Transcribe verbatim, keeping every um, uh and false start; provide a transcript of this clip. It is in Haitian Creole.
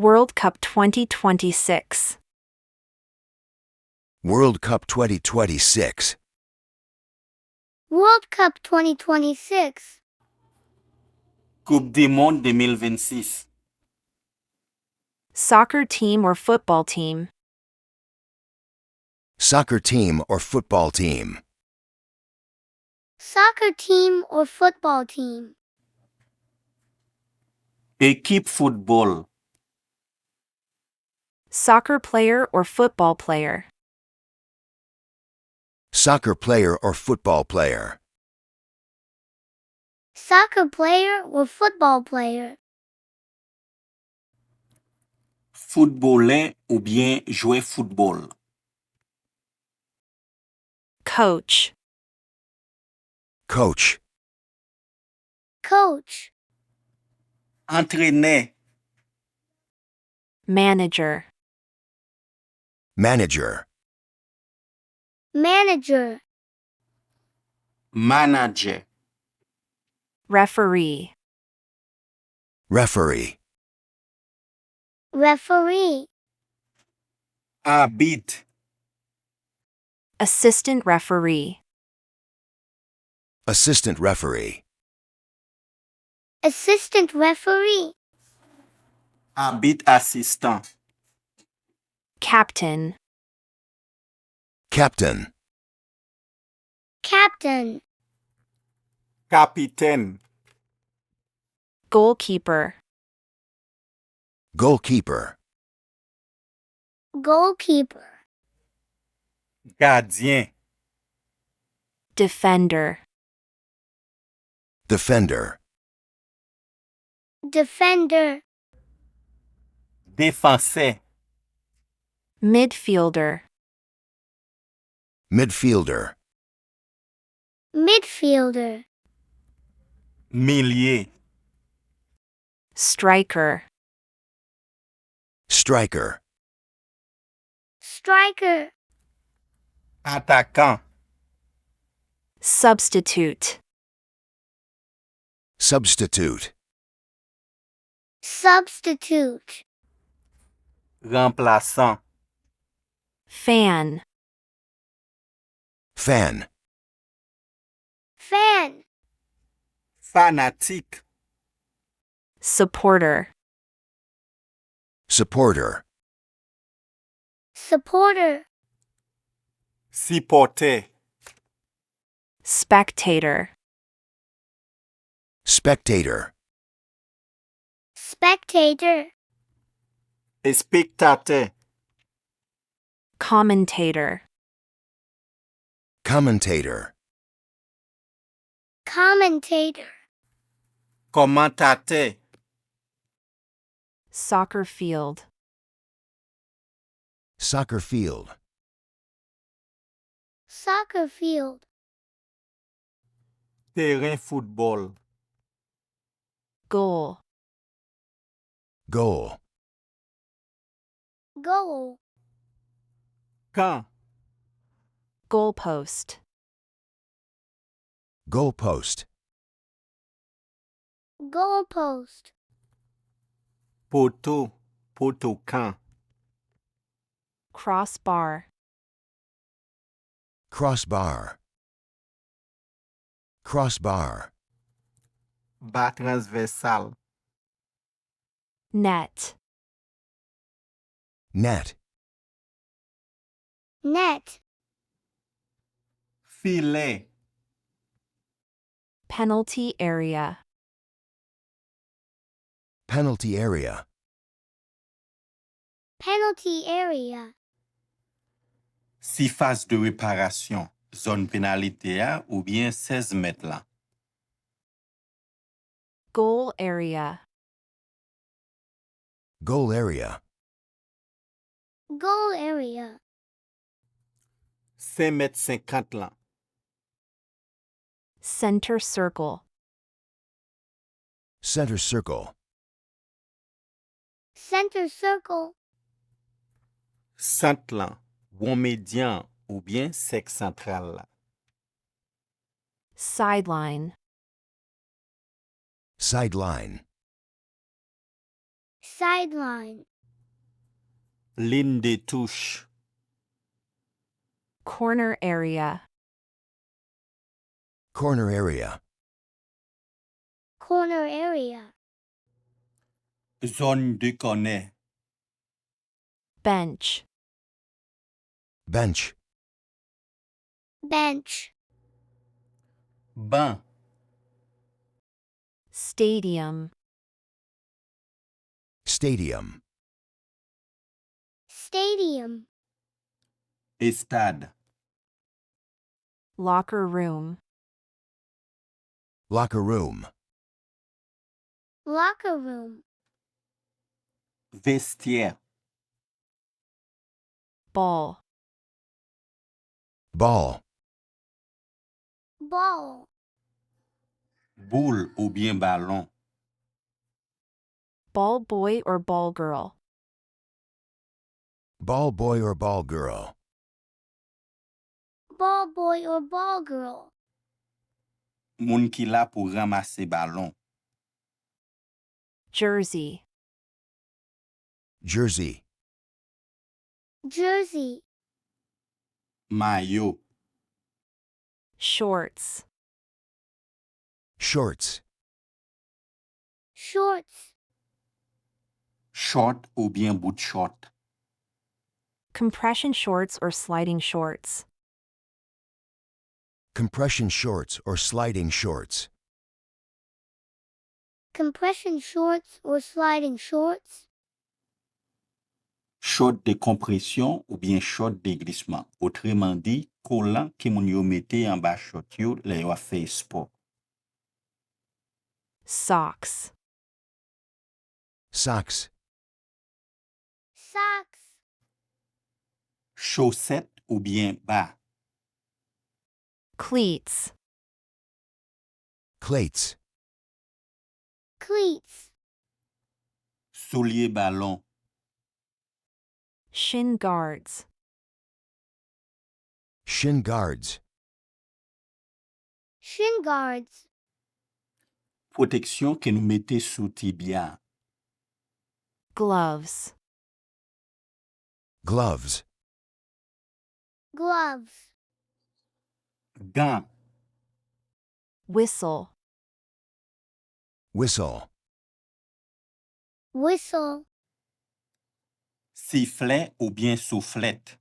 World Cup twenty twenty-six. World Cup twenty twenty-six. World Cup twenty twenty-six. Koup di mond de mil vennsis. Soccer team or football team. Soccer team or football team. Soccer team or football team. Ekip foutbòl. Soccer player or football player. Soccer player or football player. Soccer player or football player. Foutbolè oubyen jwè foutbòl. Coach. Coach. Coach. Antrenè. Manager. Manager. Manager. Manadjè. Referee. Referee. Referee. Abit. Assistant referee. Assistant referee. Assistant referee. Abit asistan. Captain. Captain. Captain. Kapitèn. Goalkeeper. Goalkeeper. Goalkeeper. Gadyen. Defender. Defender. Defender. Defansè. Midfielder. Midfielder. Midfielder. Milye. Striker. Striker. Striker. Atakan. Substitute. Substitute. Substitute. Ranplasan. Fan. Fan. Fan. Fanatik. Supporter. Supporter. Supporter. Sipòtè. Spectator. Spectator. Spectator. Espektatè. Commentator. Commentator. Commentator. Kòmantatè. Soccer field. Soccer field. Soccer field. Teren foutbòl. Goal. Goal. Goal. Kan. Goalpost. Goalpost. Goalpost. Poto, poto kan. Crossbar. Crossbar. Crossbar. Ba transvèsal. Net. Net. Net. Filè. Penalty area. Penalty area. Penalty area. Sifas de reparasyon, zòn penalite a oubyen sèz mèt la. Goal area. Goal area. Goal area. Senk mèt senkant lan. Center circle. Center circle. Center circle. Sant lan, won medyan oubyen sèk santral la. Sideline. Sideline. Sideline. Ligne de touche. Corner area. Corner area. Corner area. Zòn de kònè. Bench. Bench. Bench. Ban. Stadium. Stadium. Stadium. Estad. Locker room. Locker room. Locker room. Vestyè. Ball. Ball. Ball. Boul oubyen balon. Ball boy or ball girl. Ball boy or ball girl. Ball boy or ball girl. Moun ki la pou ranmase balon. Jersey. Jersey. Jersey. Mayo. Shorts. Shorts. Shorts. Short oubyen bout short. Compression shorts or sliding shorts. Compression shorts or sliding shorts. Compression shorts or sliding shorts. Short de konpresyon oubyen short de glisman. Otreman di, kolan ke moun yo mete anba short yo lè yo ap fè espò. Socks. Socks. Socks. Chosèt oubyen ba. Cleats. Cleats. Cleats. Soulye balon. Shin guards. Shin guards. Shin guards. Pwoteksyon ke nou mete sou tibya. Gloves. Gloves. Gloves. Gan. Whistle. Whistle. Whistle. Siflè oubyen souflèt.